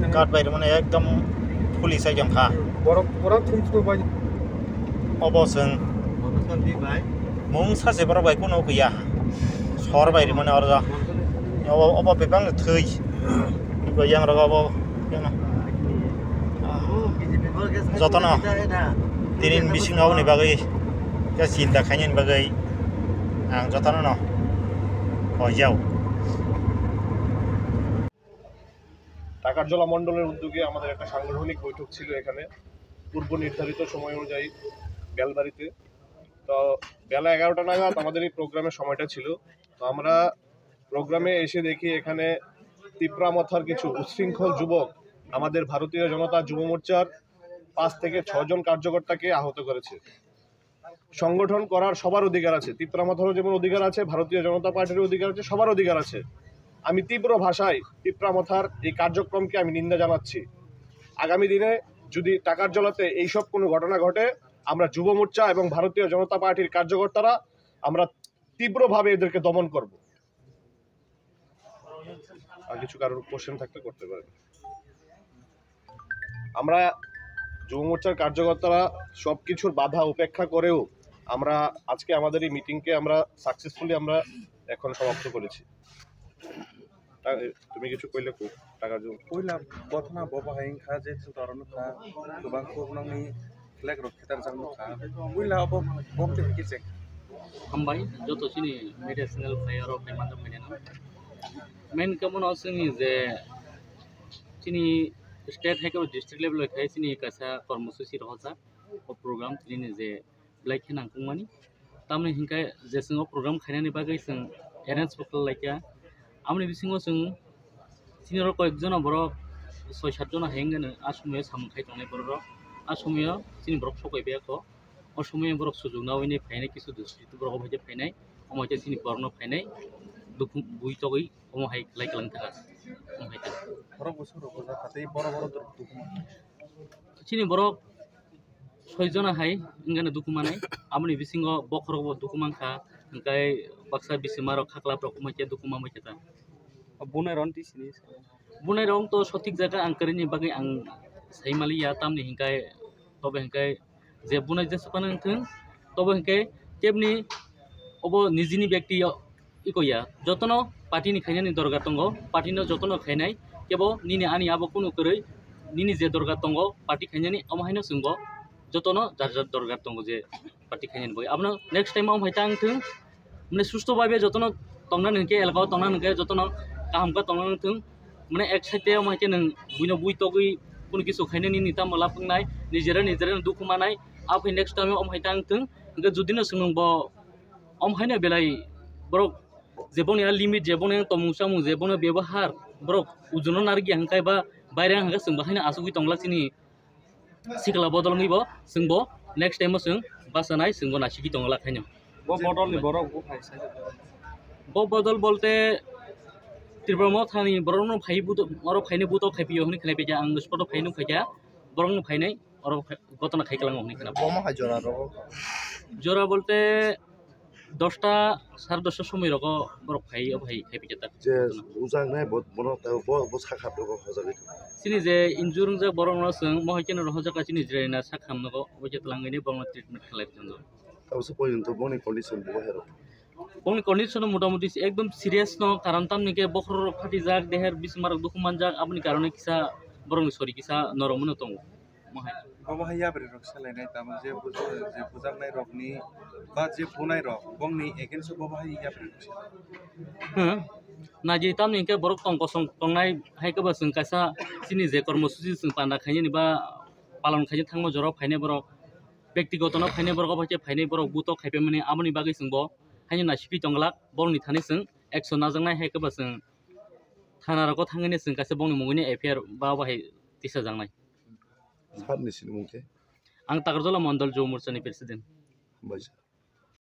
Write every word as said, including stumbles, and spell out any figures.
Card bai rwmani ekdom police hai jong kha. Borok, borok thum thum bai. Obo chwng mung sache borok bai kuno kuya. Sor bai rwmani oro. Obo, obo bebak thwi. Iko yang rok obo. Jotono tini bisingo ni bagwi khe chinta khainani bagwi ang jotono no hoijao. Takarjala মণ্ডলের উদ্যোগে আমাদের একটা সাংগঠনিক বৈঠক ছিল এখানে পূর্ব নির্ধারিত সময় অনুযায়ী বেলবাড়িতে। তো বেলা এগারোটা নাগাদ আমাদের এই প্রোগ্রামের সময়টা ছিল। তো আমরা প্রোগ্রামে এসে দেখি এখানে তিপ্রা মথার কিছু উচ্ছৃঙ্খল যুবক আমাদের ভারতীয় জনতা যুব মোর্চার পাঁচ থেকে ছয় জন কার্যকর্তাকে আহত করেছে। সংগঠন করার সবার অধিকার আছে, তিপ্রা মথারও যেমন অধিকার আছে, ভারতীয় জনতা পার্টির অধিকার আছে, সবার অধিকার আছে। আমি তীব্র ভাষায় তিপ্রা মথার এই কার্যক্রমকে আমি নিন্দা জানাচ্ছি। আগামী দিনে যদি টাকারজলাতে এইসব কোনো ঘটনা ঘটে, আমরা যুব মোর্চা এবং ভারতীয় জনতা পার্টির কার্যকর্তারা আমরা তীব্রভাবে এদেরকে দমন করব। আর কিছু কারোর কোশ্চেন থাকলে করতে পারেন। আমরা যুব মোর্চার কার্যকর্তারা সবকিছুর বাধা উপেক্ষা করেও আমরা আজকে আমাদের এই মিটিংকে আমরা সাকসেসফুলি আমরা এখন সমাপ্ত করেছি। তা, তুমি কিছু কইলে কো, টাকার জন্য। Puila gothona bo bahai wngkha je chwng torok nukha, kwbang kuk nokni flag rok khetarjak nukha. Puila obo, bo tei khe cheng. Hambai, joto chini media channel phai oro phai manjak phai nai no. Main khe bono chwngni je chini state hai khe district level bai khai chini kaisa kormosuchi rohorjak o program tini je belai khe nangkukmani. Tamoni hinkhe je chwng o program khainani bagwi chwng arrange bo khlai laikha. Amoni bisingo chwng chini oro koyek jono borok soi sat jono hai wngkhe a somoyo samung khai tongnai borok rok. A somoyo chini borok sokoi biyakho. O somoyo borok sujuk naui phainai kisu dusri borok obo hai khe phainai. Omo hai khe chini borokno phainai dukhu bui togwi omo hai khlai kwlang thangkha. Omo hai khe. Borok bo soro bo jakha tei borok borok dukhu. Chini borok soi jona hai wngkhe dukhu manai, aboni bisingo bokhorok bo dukhu mankha, hwnkhe baksa bisima rok khaklap rok wngkhe dukhu manbai khe ta. Bunai rok twi sini. Bunai rok to sothik jaga ang kwrwini bagwi ang sai maliya, tamni hwnkhe tobe hwnkhe je bunai jesa phano wngthwng, tobe hwnkhe kebni obo nijini byakti iko ya, jotono party ni khainani dorkar tongo, party no jotono khainai, kebo nini ani abo kunu kwrwi, nini je dorkar tongo party khainani, omo haino chwngbo jotono jar jar dorkar tongo je party khainani bagwi. Abono next time omo hai ta wngthwng, mane susto bhabe jotono tongna hwnkhe, elaka o tongna hwnkhe jotono kaham khe tongna wngthwng, mane ek side te omo hai khe nwng buino bui togwi kunu kisu khainani nini tamo lab wngnai, nijera nijera dukhu manai, abo hai next time omo hai ta wngthwng, hwnkhe judino chwng nwng bo omo haino belai borok je boni a limit, je boni tongmung chamung, je boni bebohar, borok ujuno narwkya hwnkhe ba baire hwnkhe chwng bo haino asugwi tonglak chini sikla bodol wngwi bo chwng bo next time o chwng bachanai chwng bo naisingwi tonglak haino. Bo bodol ni borok bo phai sai. Bo bodol bolte Tripura Motha ni borok no phai buto, oro phaini buto khai pio hwnwi khlai phaikha, ang spot o phai nuk phaikha, borok no phainai oro gotona khai kwlango hwnwi khna. Bo mo hai jora rogo? Jora bolte dosta, sare dosta somoi rogo borok phai, o phai khai phaikha tak. Je bujaknai bo, bono ta bo, bo sakha rogo hojagwi. Chini je injure wngjak borok no chwng mo hai khe no rohorjak chini jirayna sakham nogo, obo khe twlangwi borok no treatment khlai tongo. Tabukhe porjonto boni condition bo hai rok? Boni condition motamuti ekdom serious no, karon tamni khe bokhorok rok phatijak, deher bismarok dukhu manjak, aboni karone kisa borokni sori kisa norok mano tongo. Mo hai. Bo bo hai yapri rok salainai tamo je buj-, je bujaknai rokni ba je bunai rok bongni against o bo bo hai yapri rok salai. Hmm. Naji tamni khe borok tong kosong tongnai hai khe bo chwng kaisa chini je kormosuchi chwng panda khainani ba palon khaina thangma jorao phainai borok. Bektigoto no phainai borok, obo hai khe phainai borok buto khaipai mani, aboni bagwi chwng bo haino naisingwi tongglak, borokni thani chwng action najaknai, hai khe bo chwng thana rogo thangwi chwng kaisa bongni mungwi F I R ba obo hai tisajaknai. Sir ni sinimung khe? Ang Takarjala Mondol Jubo Morcha ni president. Hambai sir.